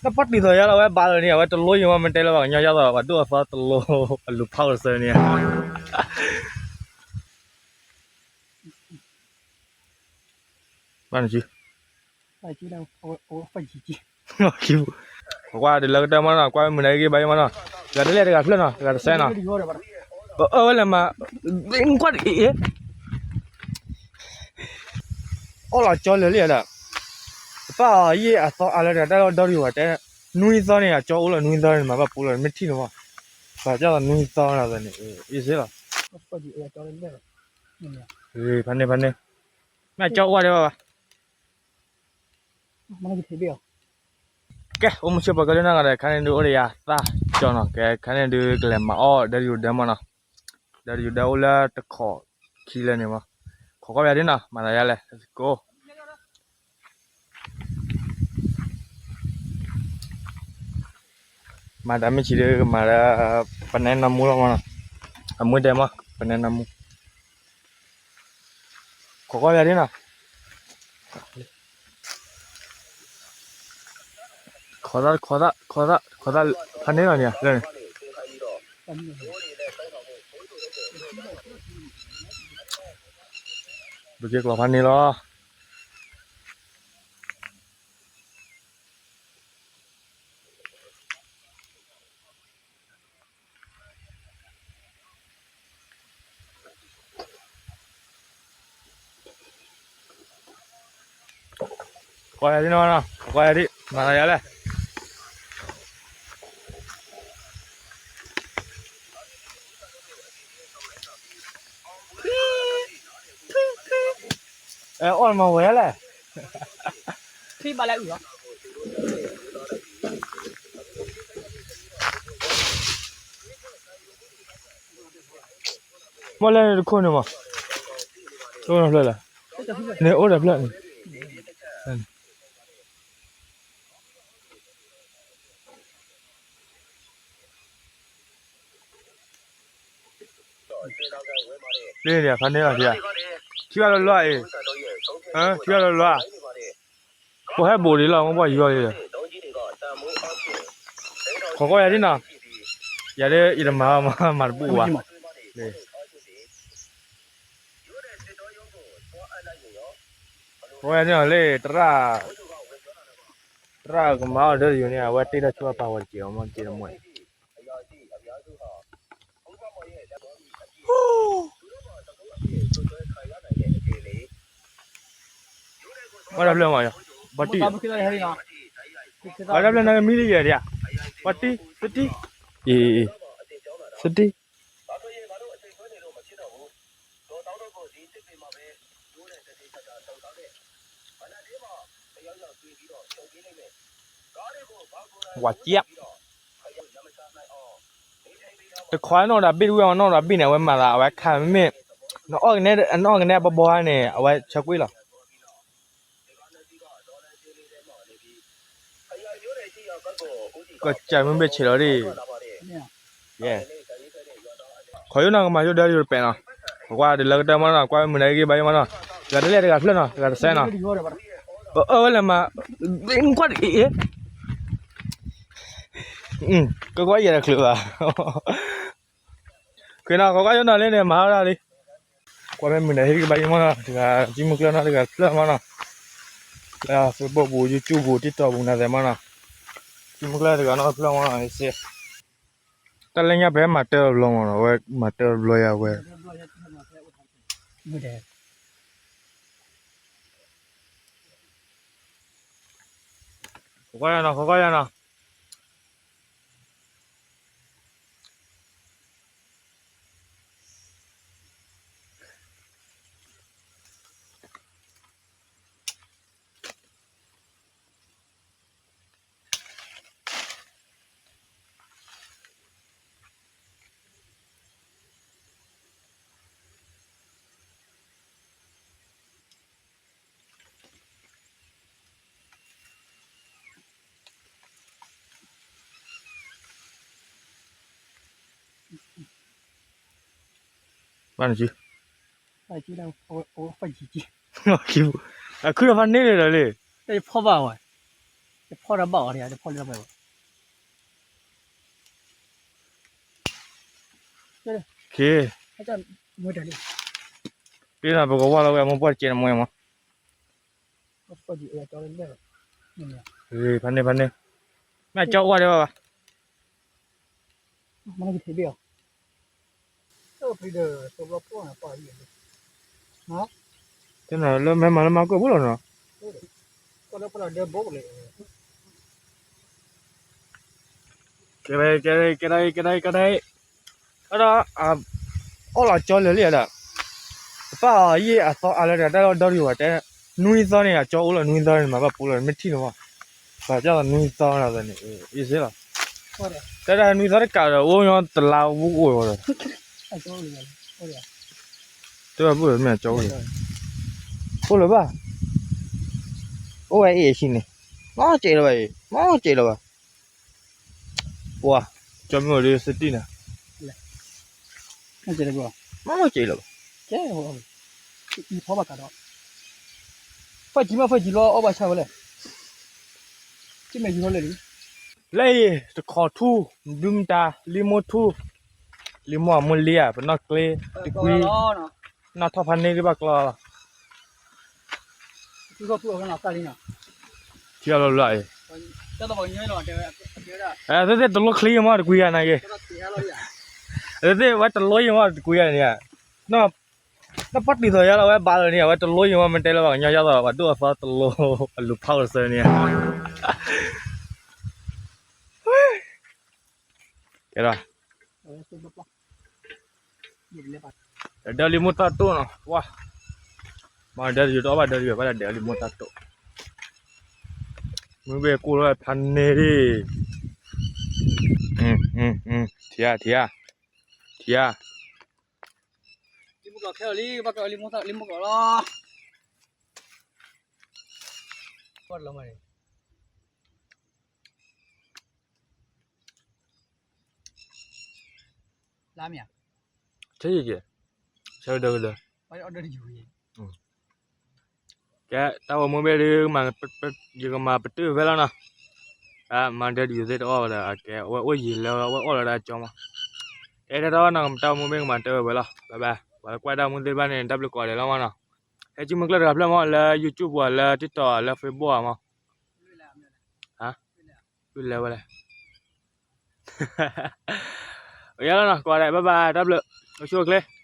တၢ်ပှၢ်တံၢ်သီယါလီၤ အဝဲဘၣ်လၢၤန့ၣ် အဝဲတလိယံၤမ့ၢ်မ့ၢ်တဲလၢပှၤကညီယါသီ ပှၤဒိၣ်အသီတလိ အလူၤဖးအိၣ်တစၢန့ၣ် ဘၣ်နစု ကွၢ်ဒ်လၢကတၢၢ်မနီၤ ကွၢ်မုၢ်နၤဂ့ၤဘၣ်ယံၤမနီၤ တဂၤတလဲၣ်တဂၤတဖျၢၣ်နီၤ တဂၤတစဲနီၤ ပအၢဝဲလဲၣ်မး ကွၢ် အီၣ်လီၤကၠီလၢာ်လံဒီး ပၢ်အီၤယဲၢ်အသီအါလၢတဂၤ တၢ်လီၢ်ဒီတဂၤဝဲတဲ နွံသီန့ၣ် အကၠီအိၣ်လီၤနွံသီန့ၣ် မၤဘၣ်ပူလီၤ မ့ၢ်ထံၣ်န့ၣ်မး ပှၤကၢ်လီၤနွံသီနီၤန့ၣ် အ့ၣ်စ့လီၤ ဖးန့ၢ်ဖးန့ၢ် မ့ၢ်အကၠီအိၣ်ဝဲဒၣ်ဘၣ်ဘၣ် ကဲ အိၣ်မူဆ့ၣ်ပှၤကလုာ်နီၢ်ဂၤဒဲး ခါန့ၣ်ဒုးအိၣ်ဒီးယၤသၣ်ကၠီနီၤ ကဲ ခါန့ၣ်ဒုးကလဲၤမၤအီၣ်ဒၢဒယူၤဒၢမနီၤ ဒၢဒယူၤဒၢအိၣ်လၢတခီးခံလၢန့ၣ်မး ခိးကွၢ်ယၤဒ်နီၤ မၤသးယါလဲၣ် ကိ မၤတၢ်မ့ၢ်ဆံးဒုးကမၤလၢ ပနဲနီၢ်မူလီၤမနီၤ အမူတဲမး ပနဲနီၢ်မူ ခိးကွၢ်ယၤဒ်နီၤ ခိးသၣ် ခိးသၣ် ခိးသၣ် ခိးသၣ် ဖးန့ၢ်လီၤန့ၣ် လၢန့ၣ် ပက့ၤကျီၤဖးန့ၢ်လီၤ ကွၢ်ယၤဒ်နီၤ ကွၢ်ယၤဒ် မၤသးယါလဲၣ် အီၣ်မၤဝဲလဲၣ် မ့ၢ်လဲၣ်န့ၣ်တခိၣ်န့ၣ်မး တအိၣ်နီတဖျၢၣ်လၢ န့ၣ်အိၣ်ဒီးဖျၢၣ်န့ၣ် လၢန့ၣ်အခါန့ၣ်လီၤ ထံဂၤလီၤလီၤအံၤ ထံဂၤလီၤလီၤ ပှၤဟဲဘိးဒံးလီၤ မ့ၢ်ပှၤယီၤလံ ခိးကွၢ်ယၤဒ်နီၤ ယၤဒ်ယတမၤမၤတဘူၣ်ဘၣ် ခိးကွၢ်ယၤဒ်နီၤလၢ တရၣ် တရၣ်ကမၤအီၣ်ဒၢယိၤန့ၣ် အဝဲတ့ထီၣ်ဆိအပာ်ဝဲတက့ၢ်အီၤမ့ၢ်တ့တမွဲၣ် ဝဲဒၣ်ဖျၢၣ်မးယၤ ဘီတံၢ် ဝဲဒၣ်ဖျၢၣ်နကမံလံယဲၢ်ဒံးဧါ ဘီတံၢ် သတံၢ် အံၤ သတံၢ် ဝးကၠံ တခီနီၣ် ဒီးဘ့ၣ်တဝံၣ်အီၤနီၣ်ဒီးဘ့ၣ်န့ၣ် အဝဲမၤသး အဝဲခါမ့မ့ၢ် နအီၣ်ကနဲ နအီၣ်ကနဲအဘီဘီန့ၣ် အဝဲဆၢကွံာ်လီၤ ကစၢ်မ့ၢ်ဘ့ၣ်ဆဲးလီၤဒ် ယဲ ခီယိၣ်နီၢ်ကမၤယိၣ်ဒၢယိၣ်တပဲာ်နီၤ ကွၢ်ဒ်လၢကတၢၢ်မနီၤ ကွၢ်မုၢ်နၤဂ့ၤဘၣ်ယိၣ်မနီၤ တဂၤတလဲၣ်တဂၤတဖျၢၣ်နီၤ တဂၤတစဲနီၤ ပအၢဝဲလဲၣ်မး ကွၢ် ကကွၢ်ယဲၢ်တချုးဘၣ် က့ၤနီၤ ကွၢ်ကွၢ်ယိၣ်နီၤလၢန့ၣ် မၤဝဲဒၣ်လံ ကွၢ်ဖဲမုၢ်နၤဟ့ၣ်ဂ့ၤဘၣ်ယိၣ်မနီၤ တဂၤကံမုၢ်ကျၢၢ်နီၤ တဂၤတဖျၢၣ်မနီၤ လၢ Facebook ပူၤ YouTube ပူၤ TikTok ပူၤ နၤသဲမနီၤ ကံမုၢ်ကျၢၢ်တဂၤနီၤတဖျၢၣ်မနီၤ စ့ တၢ်လၢညါဖဲမၤတၢ်တဘျီမနီၤ အဝဲမၤတၢ်တဘျီယၤဝဲ ကွၢ်ယၤနီၤ ကွၢ်ကွၢ်ယၤနီၤ ဘၣ်နစု အခုဒီးဖးန့ၢ်လံဒီးလံ ဖီဘၣ်ဝဲ တဖီၣ်တၢ်ဘၣ်အီၤတယၤ တဖီၣ်လၢဘၣ်ဘၣ်. က့, မွဲတၢ်လံ, တ့ထီၣ်ပကဝၢ်လီၤဝဲ မိၢ်ပှၢ်တကဲနမွဲမး, ဖးန့ၣ် ဖးန့ၣ်, မ့ၢ်အကၠီအိၣ်ဝဲဒၣ်ဘၣ်ဘၣ်. တဲနၤလၢမ့ၢ်မၤလၢမၤကိၢ်ဖိလီၤနီၤ, ကဲဒၣ်အံၤ ကဲဒၣ်အံၤ ကဲဒၣ်အံၤ, ဒီး အီၣ်လီၤကၠီလၢာ်လံဒီး, ပၢ်အီၤယဲၢ်အသီအါလၢတဂၤ တၢ်လီၢ်ဒီတယိၤဘၣ်တဲ, နွံသီန့ၣ် အကၠီအိၣ်လီၤ နွံသီန့ၣ် မၤဘၣ်ပူလီၤ မ့ၢ်ထံၣ်လီၤမး, ပှၤကၢ်လီၤနွံသီနီၤန့ၣ်, အ့ၣ်စ့လီၤ, တဲဒၣ်နွံသီတကးဒီး အိၣ်ညီတလါဝူအိၣ်ဝဲဒီး တၢ်ဘၣ်ဘူၣ်မ့ၢ်အကၠီအိၣ်လၢၤ, အိၣ်လၢၤဘၣ်, အိၣ်ဝဲအ့ၣ်အဆံန့ၣ်, မ့ၢ်ကဲလၢၤဘၣ်အံၤ မ့ၢ်ကဲလၢၤဘၣ်, ပှၤ, ကၠီမ့ၢ်အိၣ်ဒီးစတံၢ်န့ၣ်, မ့ၢ်ကဲလၢၤဘၣ်, ဖီၣ်ဘၣ်ကးဒီး, ဖဲကံမ့ၢ်ဖဲကံလီၤ အီၣ်ဘၣ်ဆၣ်ဝဲလဲၣ်, ကမ့ၢ်ယူၤထီၣ်လဲၣ်လံ, လၢအံၤ တခီထူ, ဒုမတၤ လံမိၢ်ထူ, လံမိၢ်အမိၢ်လံဧါ ပနီၢ်ကျ့, တကွံ, နီၢ်ထီၣ်ဖးန့ၢ်ဒ်ဘၣ်ကျီလီၤ, ထံအလီၤလၢအံၤ, သ့ၣ်တလိၣ်ချံမးတကွံဂၤနာ်က့, သ့ၣ်ဝဲတလိၣ်ယမးတကွံဂၤန့ၣ်, နီၢ်ပှၢ်တုၤသိးယါလီၤဝဲဘၣ်လီၤန့ၣ် အဝဲတလိၣ်ယမး မ့ၢ်တဲလၢပှၤကညီယါသိး ပှၤဒိၣ်အသီတလိၣ် အလူၤဖးအိၣ်တစၢန့ၣ်, ကဲဒီး, ဒၢလံမိၢ်တၢ်တိၢ်နီၤ, ဝါ, မၤဒၢတယိၤတအီၣ်ဘၣ်ဒၢတယိၤ ဘၣ်ဒၢလံမိၢ်တၢ်တိၢ်, မ့ၢ်ဘဲကိၢ်လီၤဖးန့ၢ်ဒံး, ထံဧါ ထံဧါ, ထံဧါ, လံမိၢ်ကီးခဲလီၤလံ ဘၣ်ကီးလံမိၢ်တၢ် လံမိၢ်ကီးလီၤ, ပှၢ်တလီၤမးန့ၣ် လါမ့ၢ်ဧါ, ဆဲးယကဲ, ဆဲးကဒၢကဒၢ, ကဲ တၢ်ဝဲမ့ၢ်ဘဲဒုး ယကမၤပတုာ်ဖဲလီၤနီၤ, မၤဒၢတယိၤသ့ၣ်တအီၣ်ဝဲဒီး အကဲ အဝဲအိၣ်ယံာ်လၢအဝဲအီၣ်လီၤဒၣ်ကၠီမး, ကဲ တၢ်ဝဲနီၤ တၢ်ဝဲမ့ၢ်ဘဲကမၤတၢ်ဝဲဝဲလီၤ ဘၣ်ဘၣ်, ပှၤလၢကွၢ်တၢ်မူသ့ၣ်တဖၣ်န့ၣ် တၢ်ဘျုးကိးဂၤဒဲးလီၤမးနီၤ, ဟဲကံမုၢ်ကျၢၢ်တဂၤဖျၢၣ်မး လၢ YouTube ပူၤ လၢ TikTok လၢ Facebook မး ဟါ, လဲၤဝဲလဲၣ်, ယါလီၤနီၤ ကိးဂၤဒဲး ဘၣ်ဘၣ် တၢ်ဘျုး အိၣ်ဆူၣ်အိၣ်ချ့